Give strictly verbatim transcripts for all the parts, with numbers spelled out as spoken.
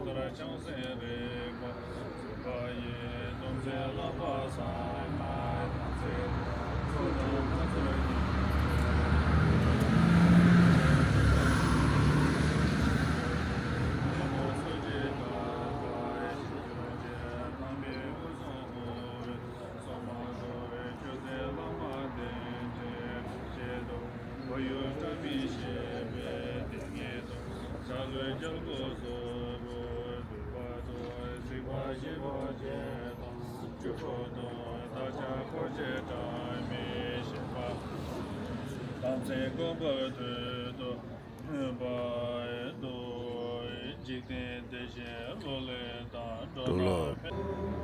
ལྟར་ཕྱག་འཚལ་རིག་པ་འཛིན་པ་ཡི། སྡོམ་ཚིག་བསླབ་པ་བཟང་པོ་དང་ཚིག་ཚོགས་དང་སྣ་ཚོགས་ཀྱི། འཇིག་རྟེན་བདེ་གཤེགས་བློ་ལས་དང་འགྲོ་ལ་ཕན།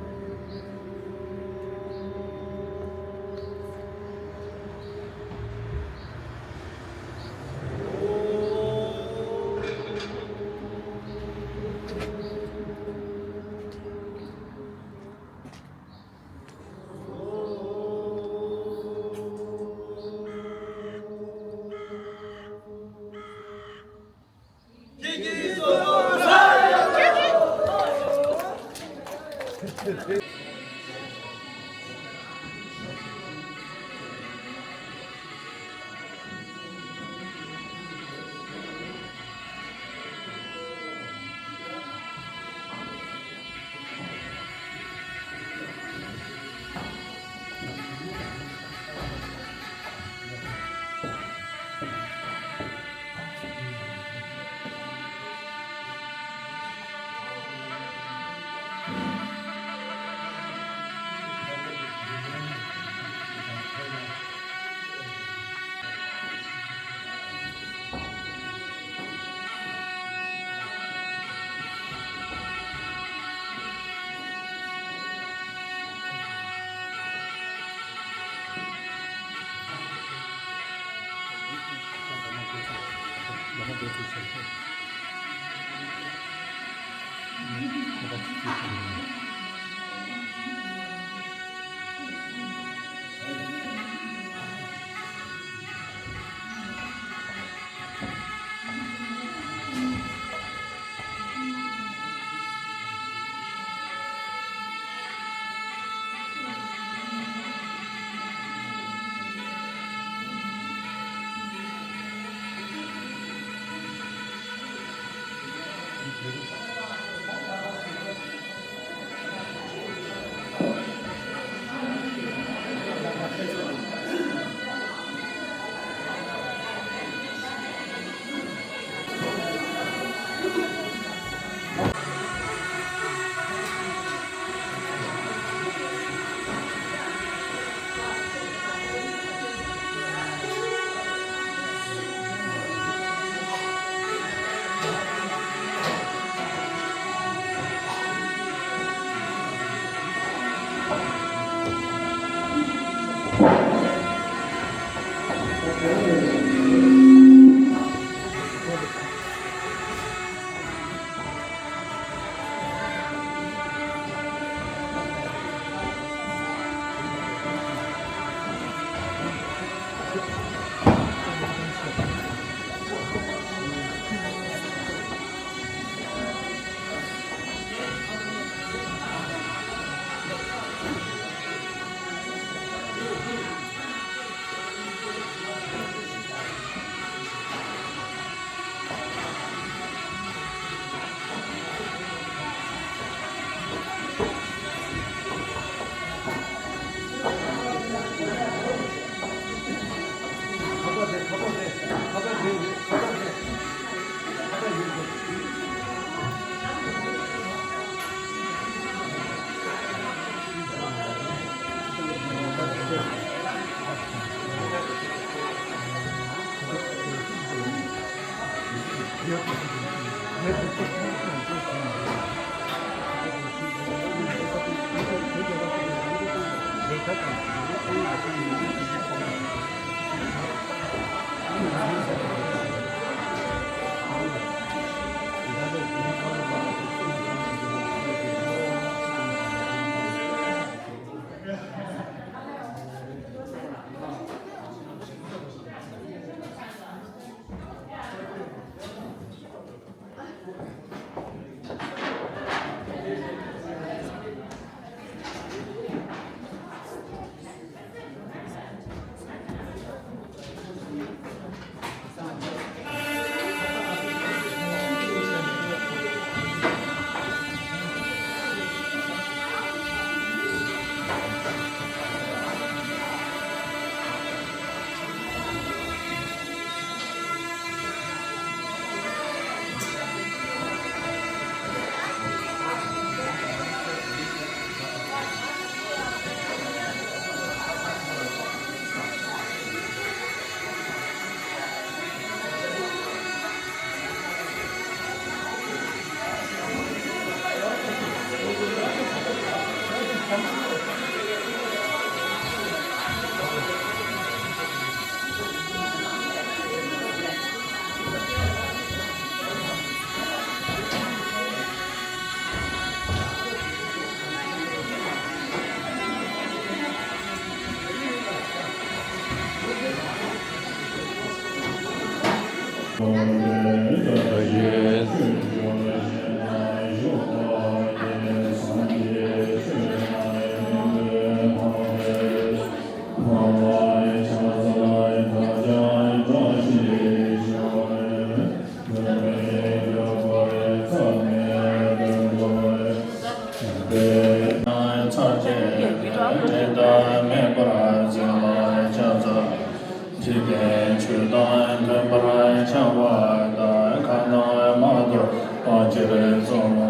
སྤྱིར་གཙོ་མོ།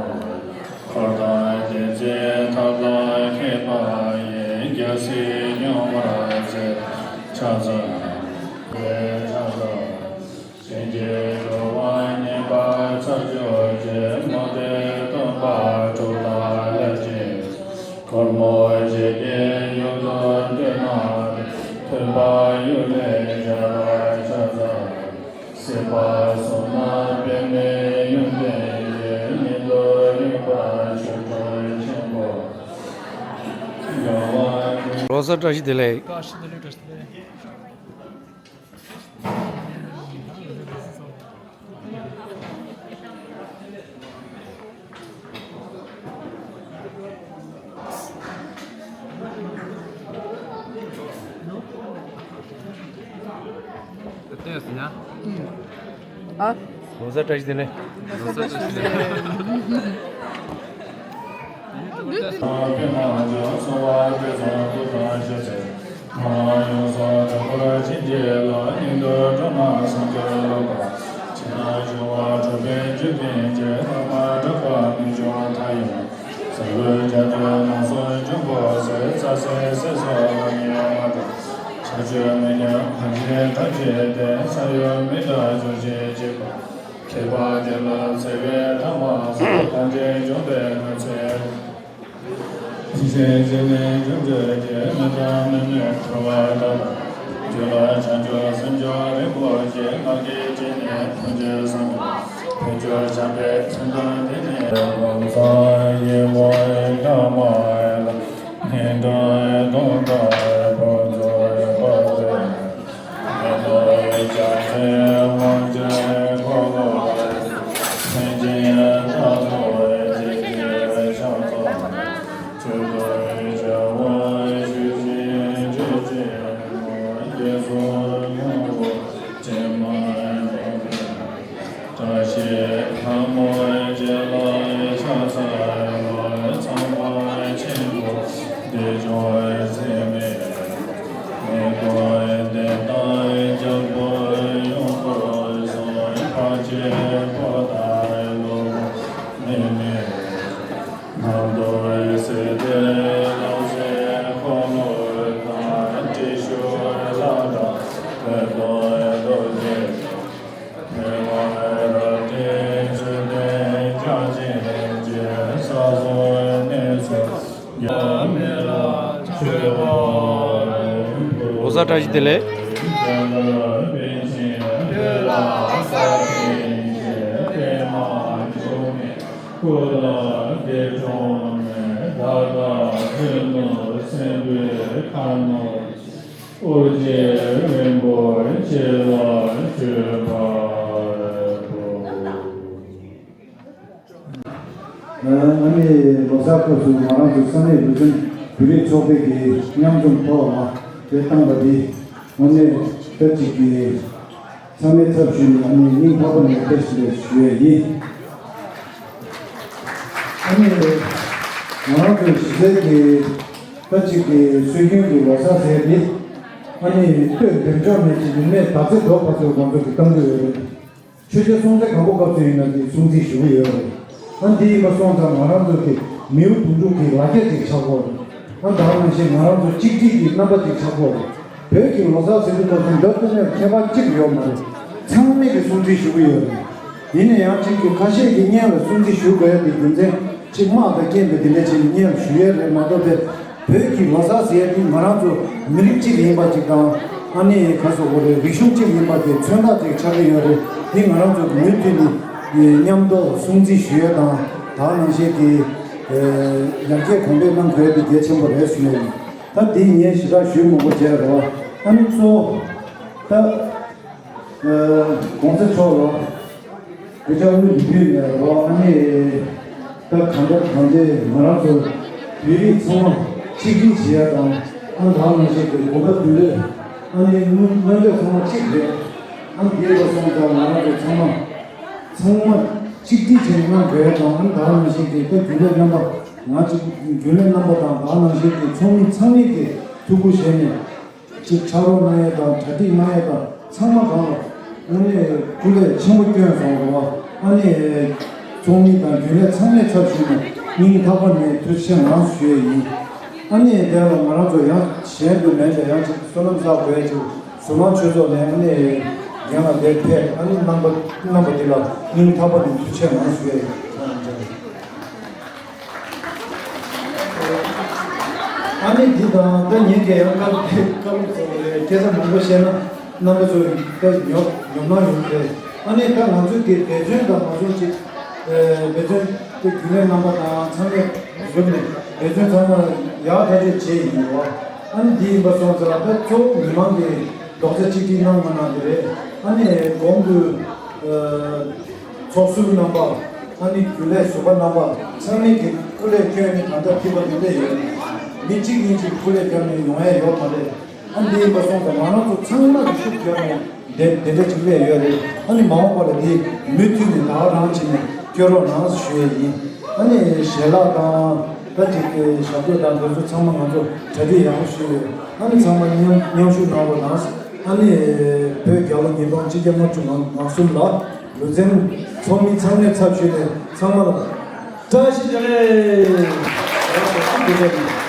འཁོར་དང་རྒྱལ་སྲིད་ཐབས་ལ་མཁས་པ་ཡིས། རྒྱལ་སྲིད་སྐྱོང་བར་མཛད་ཕྱག་འཚལ་ལོ། ཕྱག་འཚལ་ལོ། གཤིན་རྗེའི་འགྲོ་བ་ཉེས་པ་ཚར་གཅོད་ཅིང་། མུ་སྟེགས་གདོན་པ་དྲུག་དང་ལས་ཀྱི་སྒོ་མོ་འབྱེད་ཀྱི་ཡུལ་དུ་སྟོན་གནང་། ཐོས་པ་ཡུལ་ལས་སྦྱར་བར་ཕྱག་འཚལ། སྲིད་པ་གསུམ་ན་པདྨའི་ཡོན་ཏན་ཡིས། ཉིད་དུ་ཡོད་པ་ཆོ་འཕྲུལ་ཆེན་པོ། ལོ་གསར་བཀྲ་ཤིས་བདེ་ལེགས། བཀྲ་ཤིས་བདེ་ལེགས། བཀྲ་ཤིས་བདེ་ལེགས། ཨ། ལོ་གསར་བཀྲ་ཤིས་བདེ་ལེགས། ལོ་གསར་བཀྲ་ཤིས་བདེ་ལེགས། པདྨ་འབྱུང་གསོལ་བ་དེ་ཚོགས་སྐུ་དང་ཞབས་ཚལ། ཁོང་ཡོངས་སུ་དག་པར་བྱིན་གྱིས་རློབས། སྙིང་དུ་སྒྲོལ་མ་སངས་རྒྱས་སློབ་དཔོན། ཕྱི་ནང་གསང་བ་གྲུབ་པའི་རྒྱུད་བརྟན་ཅིང་། ལྷག་མ་གྲགས་པ་རྣལ་འབྱོར་མཐའ་ཡས། ས་བོན་རྒྱ་མཚོའི་ནང་གསུང་འབྱུང་པོ་ཟེར། རྩ་ཚིག་སྲིད་མཚོ་ལ་ཉེ་བར་འགྲོ། ཕྱོགས་བཅུའི་མི་མཉམ་ཐམས་ཅད་བཀྲ་ཤིས་ཏེ། ས་ཡོམ་མི་འདའ་འབྱུང་བཞིའི་སྐྱེ་བོ། མཁས་པ་དེ་ལ་བརྩེ་བས་ཐ་མ་བཟང་། ཐམས་ཅད་འབྱུང་པོའི་ངོ་ཚ། ཕྱིན་ཆད་ཕྱིར་མི་འབྱུང་འདོད་ཀྱི། མི་གཙང་མི་སྨོད་འཁྲུལ་བ་དག་ལ། རྒྱུད་ལ་བྱང་ཆུབ་སེམས་མཆོག་རིན་པོ་ཆེ། ངག་གི་སྤྱན་ནི་ཐུགས་རྗེའི་སངས་རྒྱས། ཕན་ཆོས་བྱམས་པའི་མཚན་དང་ལྡན་ནས། ལམ་བཟང་ཡིད་འོང་ལྷ་མ་ལ། ངན་འགྲོའི་གདོན་དང་ཕུན་ཚོགས་དཔལ་དུ། ངན་འགྲོའི་རྒྱལ་སྲིད་དབང་ཆེན་འཁོར་ལོ། མཐུན་རྐྱེན་དག་ཐོབ་བྱེད་ཀྱི་ཕྱག་རྩལ། ཆོས་སྐུའི་བྱ་བ་ཞུ་ཞིང་བརྗོད་ཅིང་། རྒྱལ་སྲུང་དབང་པོ་སྤྱན་མ་ལྡོག་པའི། བཀྲ་ཤིས་ལྷ་མོ་རྗེ་ལ་ཕྱག་འཚལ་ལོ། ཚངས་པ་ཆེན་པོ་བདེ་སྐྱོང་ཚད་མེད། ངན་འགྲོའི་བདེན་དང་རྒྱལ་པོ་ཡོངས་སུ་བཟུང་། འཕགས་སྐྱེས་ཕོ་དང་ཀླུ་མོ་མི་མེད། ནམ་དུ་སྲིད་མཐའི་ལམ་སྲིན་འཁོར་ལོ་དང་། ཏྲི་ཤཱུལ་ལྷ་དང་བོན་སྟོན་རྡོ་རྗེ། ལོ་གསར་བཀྲ་ཤིས་བདེ་ལེགས། ཨོ་རྒྱན་རིན་པོ་ཆེ་ལ་མཆོད་པ་འབུལ། ཨ་ནི་ལོ་གསར་སྐབས་སུ་ང་རང་ཚོ་ས་གནས་ལུས་སེམས་བོད་རིགས་ཚོགས་པའི་གི་མཉམ་འཛོམས་ཐོག་ལ་དེ་བཏང་བ་འདི་དངོས་གནས་ད་ཅིག་གི་ཚང་མའི་ཚབ་ཞུས་ནས་ཨ་ནི་སྙིང་ཐག་པ་ནས་བཀྲ་ཤིས་བདེ་ལེགས་ཞུ་ཡས་ཡིན། ཨ་ནི་ང་རང་ཚོའི་གཞིས་རྩེ་གི་ད་ཅིག་གི་སྲོལ་རྒྱུན་གྱི་ལོ་གསར་ཟེར་འདི་ཨ་ནི་སྟོད་འདེམས་ལྕོག་ནས་ཅིག་ཡུལ་མེད་ཟླ་རྩེ་རྡོ་ཁ་ཚོས་ང་ཚོ་གི་གཏམ་རྒྱུད་ཡོད་རེད། ཆོས་རྒྱལ་སྲོང་བཙན་སྒམ་པོ་སྐབས་སུ་ཡིན་ན་དེ་སྲུང་བརྩི་ཞུ་གི་ཡོད་རེད། ཨ་འདི་ཡིན་པ་སོང་ཙང་ང་རང་ཚོ་དེ་མིའུ་གདུང་དྲུག་གི་ལ་རྒྱ་ཅིག་ཆགས་ཀྱི་ཡོད་རེད། ཨ་ད་ག་ནང་བཞིན་ང་རང་ཚོ་གཅིག་སྒྲིལ་གྱི་རྣམ་པ་ཅིག་ཆགས་ཀྱི་ཡོད་རེད། བོད་ཀྱི་ལོ་གསར་ཟེར་དུས་སྐབས་སུ་འདི་ལྟ་ནས་ཁྱད་པར་གཅིག་ཡོད་མ་རེད། ཚང་མས་ཀྱི་སྲུང་བརྩི་ཞུ་གི་ཡོད་རེད། ཡིན་ན་ཡང་གཅིག་གི་ཁ་ཤས་ཀྱིས་སྔོན་ལ་སྲུང་བརྩི་ཞུ་དགོས་ཡ་དེ་རྒྱུ་མཚན་གཅིག་དམག་དང་རྐྱེན་པས་དེ་འདྲ་བྱས་ནས་སྔོན་ལ་ཞུ་ཡས་རེད་མ་གཏོགས་པའི། བོད་ཀྱི་ལོ་གསར་ཟེར་ཡ་དེ་ང་རང་ཚོ་མི་རིགས་གཅིག་ཡིན་པ་ཅིག་དང་། ཨ་ནི་ག་ཟེར་དགོས་རེད། རིག་གཞུང་གཅིག་ཡིན་པ་དེ་མཚོན་རྟགས་ཅིག་ཆགས་ཀྱི་ཡོད་རེད། དེ་ང་རང་ཚོ་མུ་མཐུད་ནས་མཉམ་དུ་སྲུང་བརྩི་ཞུ་ཡ་དང་། ད་ག་ནང་བཞིན་གྱི་ཡར་རྒྱས་གོང་འཕེལ་གནང་དགོས་ཡ་དེ་གལ་ཆེན་པོ་རེད་ཞུ་ཡ་ཡིན། ད་དེ་ངས་ཞེ་དྲག་ཞུས་མང་པོ་བྱས་རེད་བ། ཨ་ནི་གཙོ་བོ་ད། ཨ་གོང་ས་མཆོག་ལ་བོད་ལྗོངས་དབུས་བོད་ནས་རོགས། ཨ་ནི་ད་གང་ལྟར་གང་བྱས་ང་རང་ཚོ་བོད་རིགས་ཚང་མ་གཅིག་སྒྲིལ་བྱེད་ཡ་དང་། ཨ་ད་ག་ནང་བཞིན་གྱི་དགོན་པ་དགོན་ལས། ཨ་ནི་དངོས་དངོས་འབྲེལ་ཚང་མ་གཅིག་རེད། ཨ་འདི་ལ་སོང་ཙང་ང་རང་ཚོ་ཚང་མ་ཚང་མ་གཅིག་སྒྲིལ་བྱས་གནང་དགོས་ཡ་དང་། ཨ་ད་ག་ནང་བཞིན་གྱི་ད་རྒྱུན་ལས་རྣམ་པ་ང་ཚོ་རྒྱུན་ལས་རྣམ་པ་དང་། ད་ག་ནང་བཞིན་གྱི་ཚོགས་མི་ཚང་མས་ཀྱི་ཐུགས་ཁུར་བཞེས་ནས། ཅིག་ཕྱག་རོགས་གནང་ཡས་དང་གྲ་སྒྲིག་གནང་ཡས་དང་ཚང་མ་གང་ལ་དངོས་གནས་སྐུ་ལས་ཆེན་པོ་བསྐྱོན་སོང་རེད་བ། ཨ་ནི་ ཚོགས་མི་དང་རྒྱུན་ལས་ཚང་མའི་ཚབ་ཞུས་ནས་སྙིང་ཐག་པ་ནས་ཐུགས་རྗེ་ཆེ་གནང་ཞུ་ཡས་ཡིན། ཨ་ནི་དེ་ལ་ང་རང་ཚོ་ཡང་གཞན་དུ་མེད་པའི་ཡང་ཅིག་བསོད་ནམས་བསགས་དགོས་ཡས་ཅིག་ཟུར་མང་ཆོས་ཚོགས་ནས་ཨ་ནི་རྒན་ལགས་དེར་ཕེབས། ཨ་ནི་རྣམ་པ་རྣམ་པ་འདི་ལ་སྙིང་ཐག་པ་ནས་ཐུགས་རྗེ་ཆེ་གནང་ཞུ་ཡས་ཡིན། ཨ་ནི་འདི་དང་ད་ཉིན་གྱི་ཡང་སྐབས་དེ་སྐབས་ལུགས་ཚོ་རེད། སྐད་ཆ་མང་པོ་བཤད་ན་རྣམ་པ་ཚོ་ད་ཉོབ་ཉོབ་སྣང་ཡོང་གི་རེད། ཨ་ནི་ད་ང་ཚོའི་དེ་འབད་བརྩོན་དང་མ་བྱུང་ཅིག་འབད་བརྩོན་དེ་རྒྱུན་ལས་རྣམ་པ་དང་ཚང་མས་བཞུགས་ནས་འབད་བརྩོན་ཚང་མ་ཡག་ཐག་ཆོད་བྱས་ཡིན་རོགས། ཨ་ནི་འདི་ཡིན་པ་སོང་ཙང་ད་གཙོ་བོ་མི་མང་གི་རྡོག་རྩ་གཅིག་སྒྲིལ་གནང་མ་གནང་གི་རེད། ཨ་ནི་གོང་དུ། ཚོགས་ཟུར་རྣམ་པ། ཨ་ནི་རྒྱུན་ལས་ཟུར་པ་རྣམ་པ་ཚང་མས་ཀྱི་སྐུ་ལས་བསྐྱོན་ནས་ད་ལྟ་ཕེབས་པ་འདི་འདྲ་ཡོད། མི་གཅིག་གཉིས་ཀྱིས་སྐུ་ལས་བསྐྱོན་ནས་ཡོང་ཡ་ཡོད་མ་རེད། ཨ་འདི་ཡིན་པ་སོང་ཙང་ང་རང་ཚོ་ཚང་མ་གིས་ཤུགས་བརྒྱབ་ནས་དེ་དེ་འདྲ་ཅིག་སླེབས་ཡོད་རེད། ཨ་ནི་མ་འོངས་པ་ལ་འདི་མུ་མཐུད་ནས་ད་ག་རང་བྱས་ནས་བསྐྱོད་རོགས་གནང་ཞུ་ཡས་ཡིན། ཨ་ནི་ཞལ་ལག་དང་ད་ཅིག་གི་ཞབས་བྲོ་དང་དེ་ཚོ་ཚང་མ་ང་ཚོ་གྲ་སྒྲིག་ཡག་པོ་ཞུས་ཡོད། ཨ་ནི་ཚང་མ་མཉམ་མཉམ་ཞུགས་གནང་རོགས་གནང་། ཨ་ནི་བོད་རྒྱལ་ལོ་ཉིས་སྟོང་ཆིག་བརྒྱ་ལྔ་བཅུ་ང་གསུམ་ལ་ལུས་རྩལ་ཚོགས་མི་ཚང་མའི་ཚབ་ཞུས་ནས་ཚང་མ་ལ་བཀྲ་ཤིས་བདེ་ལེགས།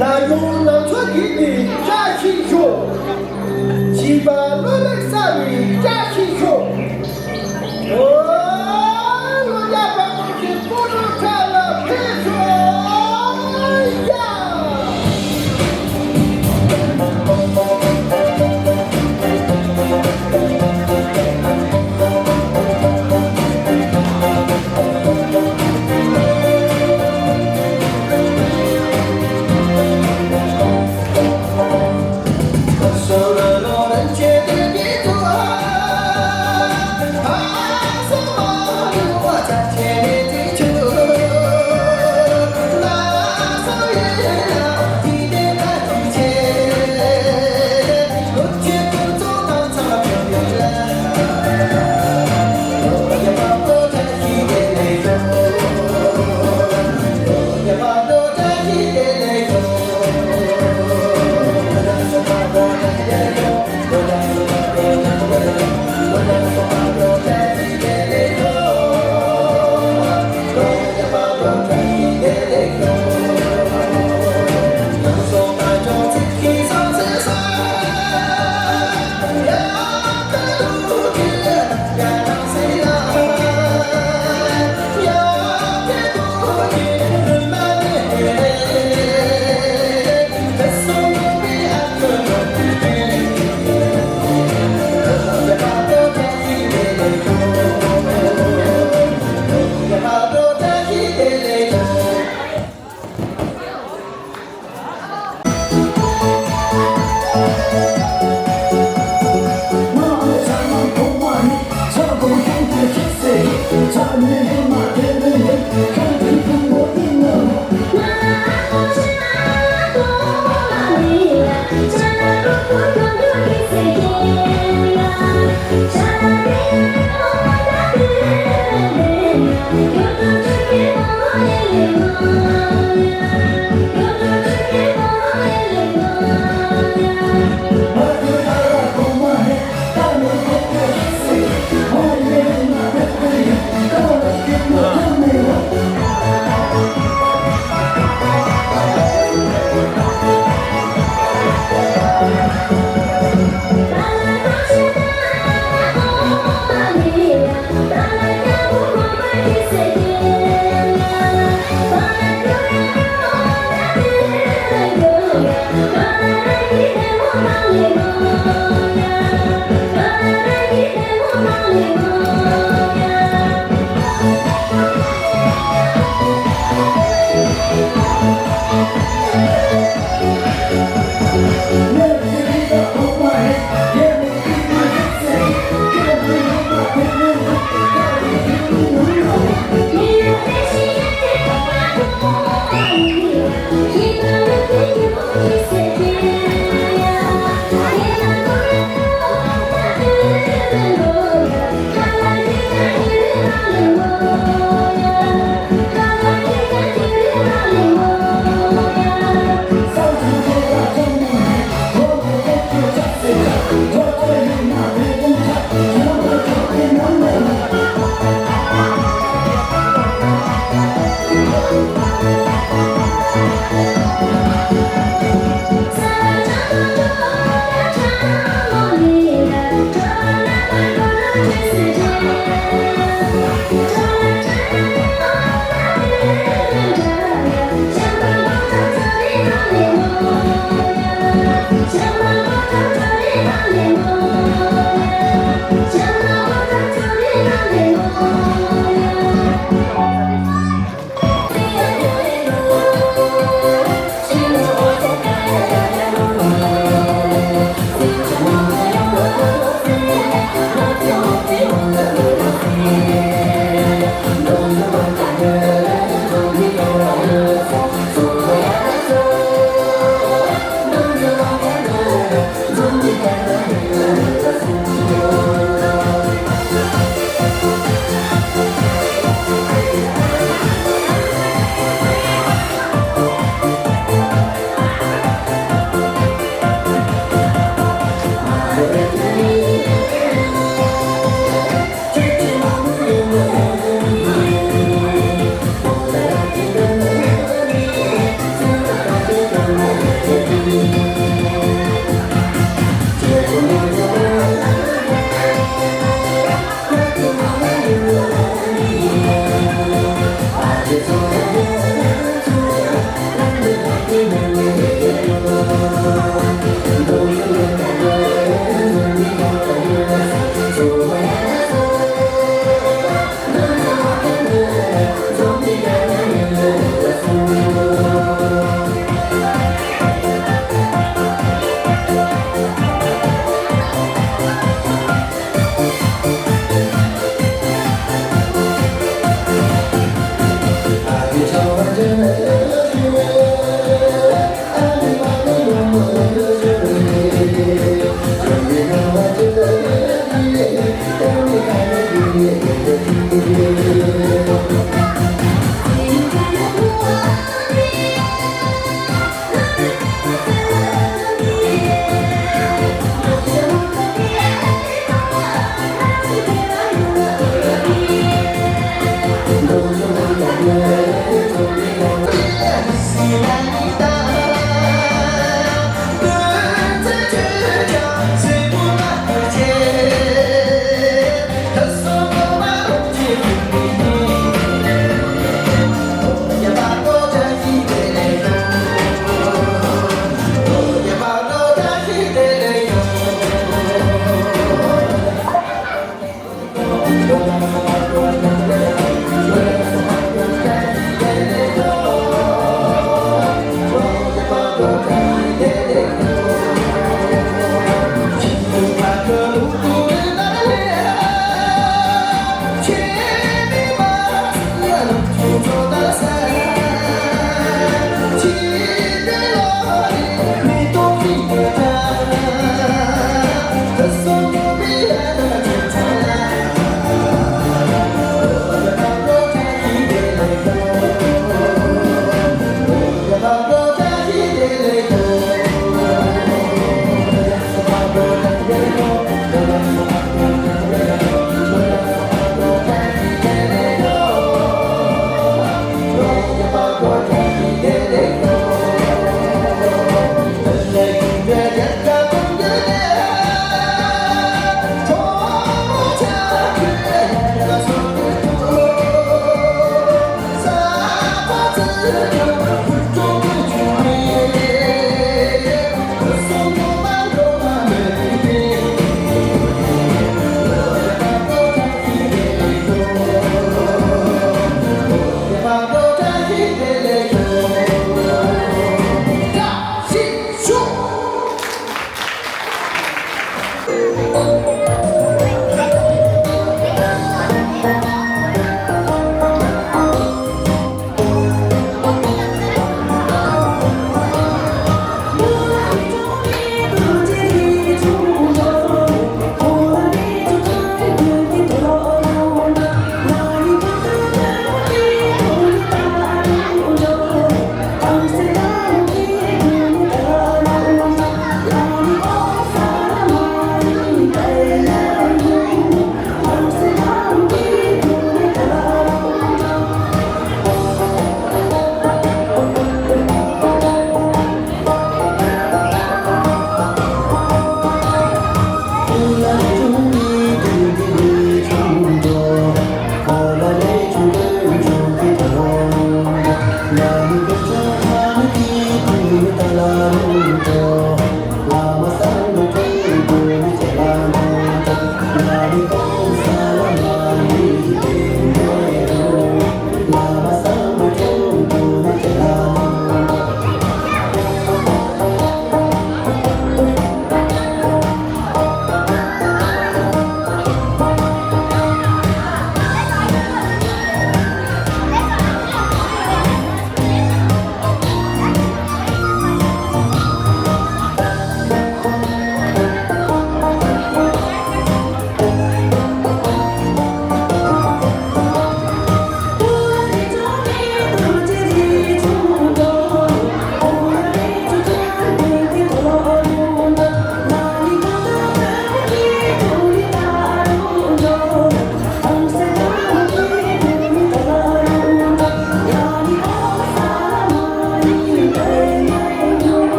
ན་ཡོང་ནང་ཚོ་གིས་ནི་བཀྲ་ཤིས་ཤོག་བྱིས་པ་བློ་ལ་གསལ་བའི་བཀྲ་ཤིས་ཤོག་ཨོ། བློ་རྒྱ་དཔལ་མོ་གི་སྤོ་ལོ་ཁ་ལ་ཕེབས་ཤོག་ཡ།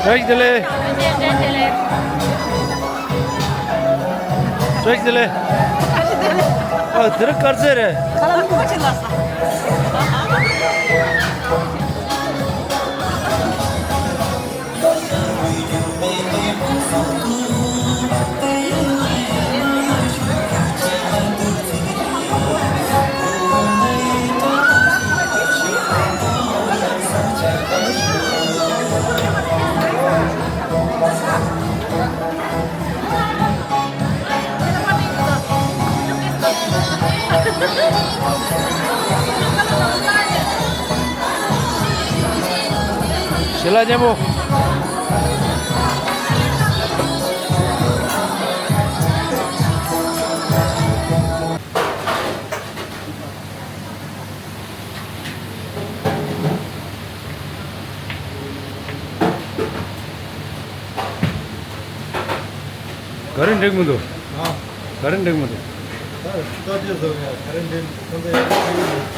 བཀྲ་ཤིས་བདེ་ལེགས། བཀྲ་ཤིས་བདེ་ལེགས། ཨ། དེ་རིང་དཀར་ཟས་རེད། ཁ་ལག་མི་འདུག་ཅིག་ལ་ས། ཞལ་ལག་མཉེས་པོ། ག་རེ་འགྲིག་མི་འདུག་ཨ། ག་རེ་འགྲིག་མི་འདུག་ད་ལྟ་དུས་སུ་ཡང་ག་རེ་འགྲིག་མི་འདུག་ཁོང་ཚོ་ཡང་འགྲིག་མི་འདུག་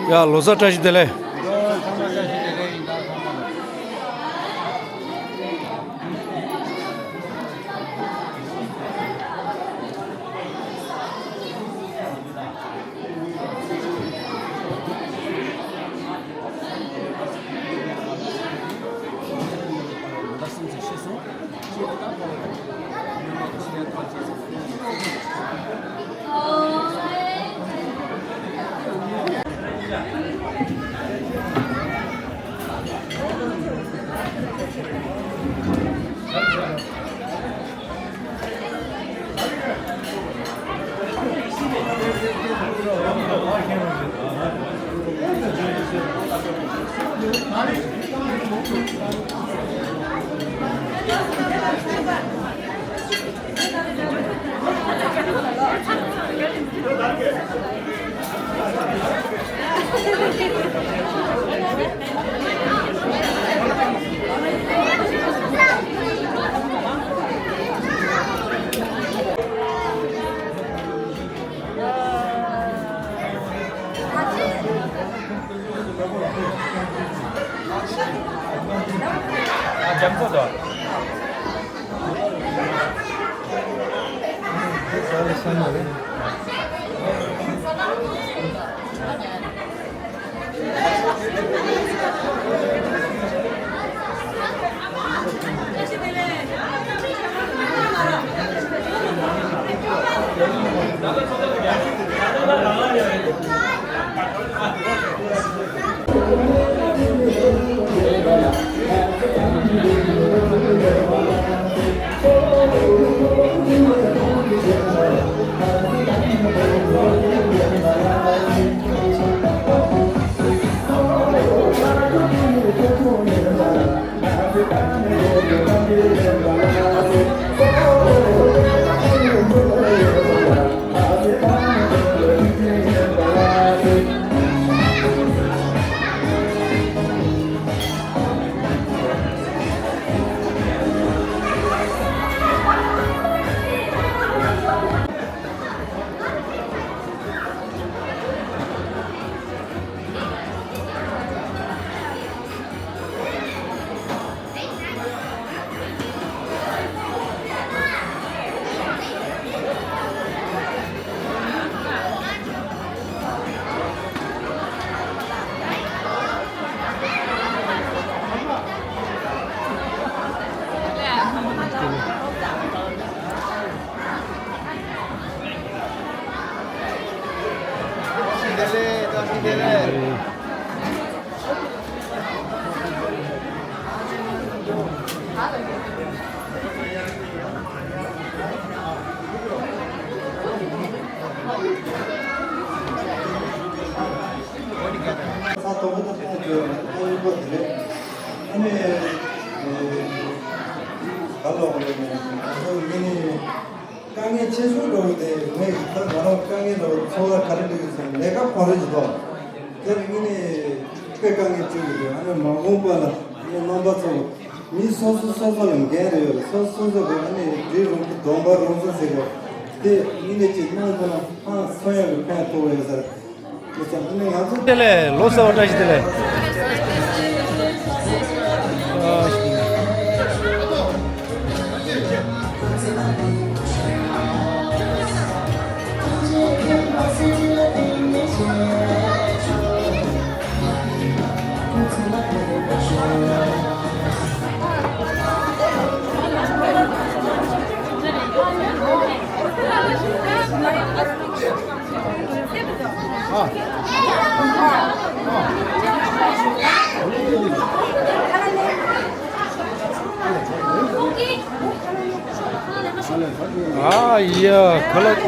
ཡ། ལོ་གསར་བཀྲ་ཤིས་བདེ་ལེགས། རྒྱ་མཚོ་དང་། ཆེ་ཆུང་འདྲ་བོ་དེ་ངས་ད་ང་རང་དཀའ་ངལ་འདྲ་བོ་ཚོར་བ་ག་རེ་འདུག་ཟེར་ན་ལས་ཀ་གོ་རེ་ཅིག་འདུག་དེ་ནི་དངོས་གནས་དཔེ་དཀའ་ངལ་སྤྱོད་ཀྱི་འདུག་ཨ་ནི་མ་འོངས་པ་ལ་ཨ་ནི་རྣམ་པ་ཚོ་མི་སོ་སོ་སོ་སོ་ལ་འགན་རེ་ཡོད་རེད། སོ་སོ་སོ་སོ་གི་ཨ་ནི་འབྲི་རུང་གི་སྡོམ་པ་རུང་ས་ཟེར་གོ་དེ་དངོས་གནས་ཅིག་གནང་ཐུབ་ན་ཧང་སང་ཡག་གི་ཕན་ཐོགས་ཡོད་ས་རེད། དེ་ལས་ལོ་གསར་བ་བཀྲ་ཤིས་བདེ་ལེགས། ཨ་ཡ་ཁ་ལག་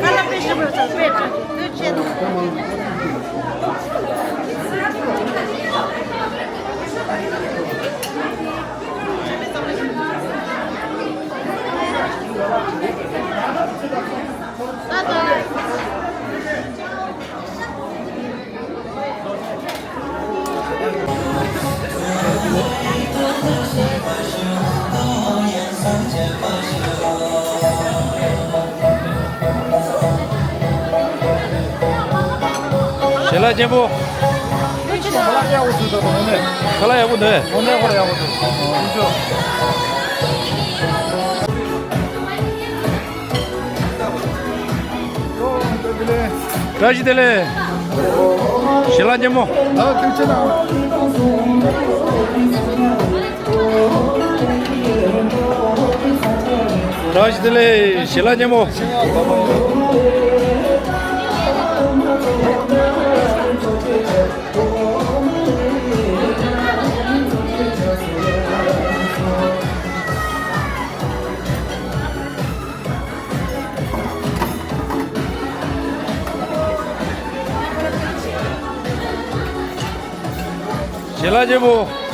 ཞལ་ལག་ཆེན་པོ། ཁ་ལག་ཡག་པོ་འདུག་ཁ་ལག་ཡག་པོ་འདུག་བཀྲ་ཤིས་བདེ་ལེགས། ཞལ་ལག་ཉན་མོ། བཀྲ་ཤིས་བདེ་ལེགས། ཞལ་ལག་ཉན་མོ། ཞལ་ལག་ཆེན་པོ།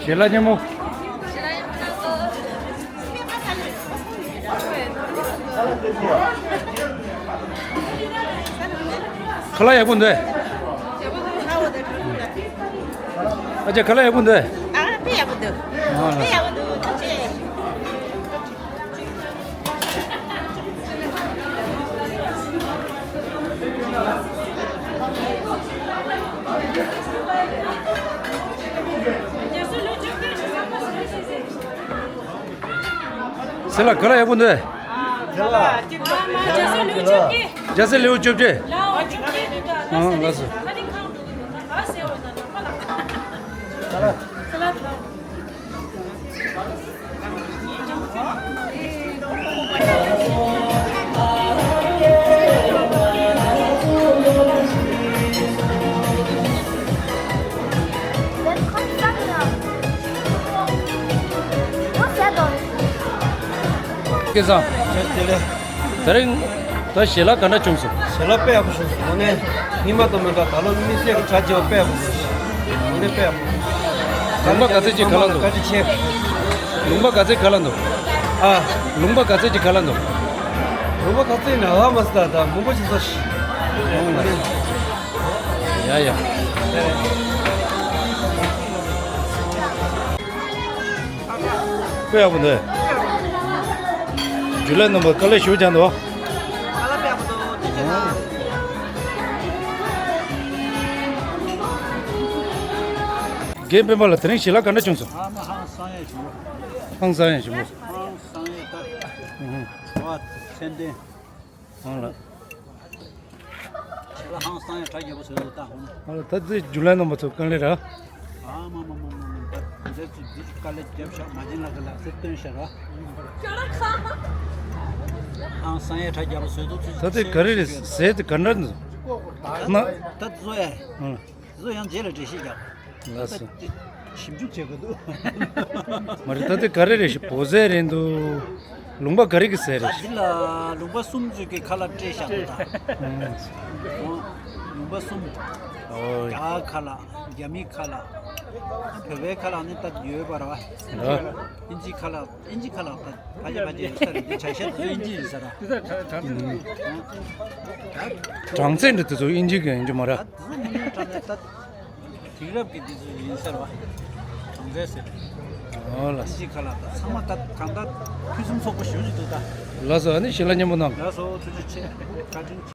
ཞལ་ལག་ཉན་མོ། ཁ་ལག་ཡག་པོ་འདུག་ཨ་ཅག་ཁ་ལག་ཡག་པོ་འདུག་ཨ་དཔེ་ཡག་པོ་འདུག་ཨ་དཔེ་ཡག་པོ་འདུག་ཐུགས་རྗེ་ཆེ། སེ་ལ་ག་ལ་ཡག་པོ་འདུག་རྒྱ་སེ་ལེའུ་བཅོ་བརྒྱད། ཨང་ལགས་སོ། སྐལ་བཟང་། ད་རིང་ད་ཞལ་ལག་ག་འདྲ་བྱུང་སོང་། ཞལ་ལག་དཔེ་ཡག་པོ་བྱུང་སོང་། དངོས་གནས་སྔོན་མ་དང་མི་འདྲ། ད་ལོ་དམིགས་བསལ་གྱི་གྲ་རྒྱས་པ་དཔེ་ཡག་པོ་བྱུང་སོང་། དངོས་གནས་དཔེ་ཡག་པོ་བྱུང་སོང་། ལུང་པ་ག་ཚོད་ཅིག་ག་ལ་འདུག་བཀའ་དྲིན་ཆེ། ལུང་པ་ག་ཚོད་ག་ལ་འདུག་ཨ། ལུང་པ་ག་ཚོད་ཅིག་ག་ལ་འདུག་ལུང་པ་ག་ཚོད་ན་ཧ་མ་སི་ད་ད་མང་པོ་ཅིག་ས་ཤི། ཡ་ཡ། དཔེ་ཡག་པོ་འདུག་ཇུ་ལེ་རྣམ་པ་དཀའ་ལས་ཞེ་པོ་རྒྱག་འདུག་རྒན་སྤེན་པ་ལགས། དེ་རིང་ཞལ་ལག་ག་འདྲ་བྱུང་སོང་། ཨ་མ་ཧང་སང་ཡས་བྱུང་། ཧང་སང་ཡས་བྱུང་། ཧང་སང་ཡས་ད། ཨུ་ཧུ། བ་ཚན་ཏན། ཧང་ལགས། ཁྱེད་ལ་ཧང་སང་ཡ་གྲ་རྒྱས་པོ་བཟོས་འདུག་ད་ཧོ་ན། ཨ་ལ་ད་ཚེ་ཇུ་ལེ་རྣམ་པ་ཚོ་དཀའ་ལས་ར། ཨ་མ་མ་མ་མ་མ་ད་འདི་ཚོ་འདི་ཚོ་དཀའ་ལས་རྒྱབ་ཤག་མ་བྱིན་ལ་གི་ལག་ཚེ་སྟོན་ཤག་ར། ཧང་སང་ཡ་གྲ་རྒྱས་པོ་བཟོས་འདུག་ཚེ་ད་ཚེ་ག་རེ་རེད། ཟས་དེ་ག་འདྲ་འདུག་ན། ད་བཟོ་ཡ། ཨང་། བཟོ་ཡང་རྗེས་ལ་འགྲེལ་བཤད་རྒྱབ། ལགས་སོ། ཞིབ་འཇུག་བྱེད་དགོས་འདུག་མ་རེད། ད་ལྟ་ག་རེ་རེད་ཤག་བོད་ཟས་རེད་འདུག་ལུང་པ་ག་རེ་གི་ཟས་རེད་ཤག་འདི་ལ་ལུང་པ་གསུམ་ཚོས་ཀྱི་ཁ་ལག་སྤྲད་བཞག་འདུག་ད། ཨང་། ལུང་པ་གསུམ། ཨོ། རྒྱ་གར་ཁ་ལག་རྒྱ་མི་ཁ་ལག་བོད་པའི་ཁ་ལག་ནི་ད་ཡོད་པ་རེད་བ། ཨིན་ཇི་ཁ་ལག་ཨིན་ཇི་ཁ་ལག་ད་ཕ་ཆེ་ཕ་ཆེ་ཡོད་ས་རེད། འདི་བྱ་ཤ་དེ་ཚོ་ཨིན་ཇི་ཡིན་ས་ར། གྲངས་ཚད་འདི་དེ་ཚོ་ཨིན་ཇི་གི་ཡིན་རྒྱུ་མ་རེད། ད་དེ་ཚོ་མི་ཉན་གྲངས་ཚད་ད། དེང་རབས་ཀྱི་འདི་ཚོ་ཡིན་ཟེར་བ། གྲངས་ཚད་ཟེར། ཨོ་ལགས། ཕྱི་ཁ་ལག་ད་ཚང་མ་ད་གང་ལྟར་ཕུན་སུམ་ཚོགས་པོ་ཞེ་པོ་ཅིག་འདུག་ད། ལགས་སོ། ཨ་ནི་ཞལ་ལག་མཉེས་པོ་གནང་། ལགས་སོ། ཐུགས་རྗེ་ཆེ། བཀའ་དྲིན་ཆེ།